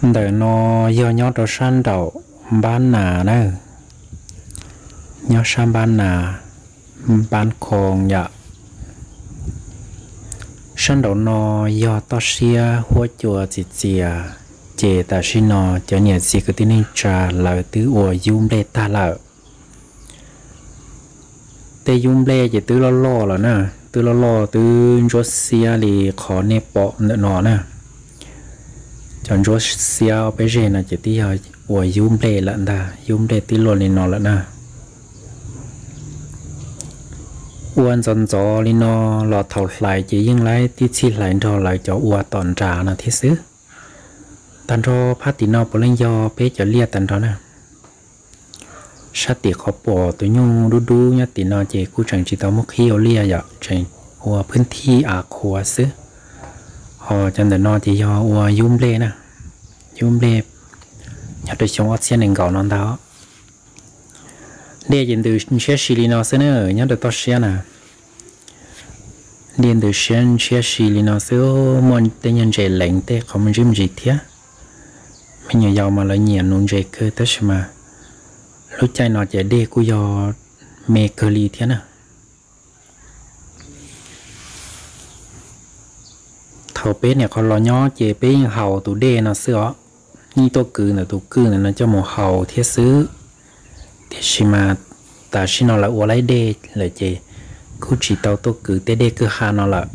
Ntawm no yog nyob rau sab nraum npab nas na, nyob sab npab nas, npab khoo yom. Sab nraum no yog toj siab huab cua txias txias, ces tam sim no cov niam txiv kwv tij neej tsa lawv twb ua yub nplej tag lawm. Tej yub nplej ces twb loj loj lawm na, twb loj loj twb ntsuab xiab li qhov nej pom ntawm no na. Cov ntsuab xiab ob peb zeg no ces twb yog ua yub nplej lawm ntag, yub nplej twb luaj li no lawm na. Ua ntxov ntxov li no los thaum hlais ces yeej laib tib txhij hlais nrog lawv cov ua tom nrad no thiab xwb. Tag nrho phab tim no puav leej yog peb cov liaj tag nrho na. Sab tim qhov pom tus nyuj dub dub nyob tim no ces kuj tseem tsis tau muab qhib ua liaj yom, tseem ua phwb thij av qhuav xwb. Ho cov ntawm no ces yog ua yub nplej na, yub nplej nyob rau xyoo ob txhiab nees nkaum no ntag. Dej ces ntws ntshiab si li no xwb na, nyob rau toj siab na. Dej ntws siab ntshiab si li no xwb, muaj tej nyuag ntses leev tej qhov me ntsis me ntsis thiab. Me nyuam yaus mas lawv nyiam nuv ntses kawg tab sis mas lub caij no ces dej kuj yog me kawg li thiab na. Thaum peb niam qhov los nyob ces peb yeej haus tus dej no xwb os, yeej tuaj kwv ntawm tus kwj ntawm no coj mus haus thiab xwb. Tiam sis mas tam sim no lawv ua laib dej lawm ces kuj tsis tau tuaj kwv tej dej kwj ha no lawm.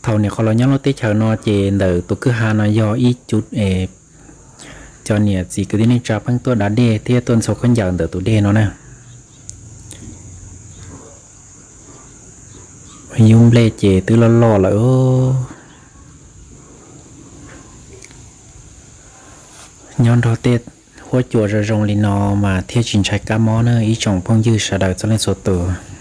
Thaum niam qhov los nyob lub teb chaws no ces ntawm tus kwj ha no yog ib cub, cov niam txiv kwv tij neej tsa pheej tuaj da dej thiab tuaj ntxhua khaub ncaws ntawm tus dej no na. Yub nplej ces twb loj loj lawm. Nyob nrog tej huab cua zoo zoo li no mas thiaj tsis ntshai kab mob na ib tsoom phooj ywg sawv daws txhua leej txhua tus.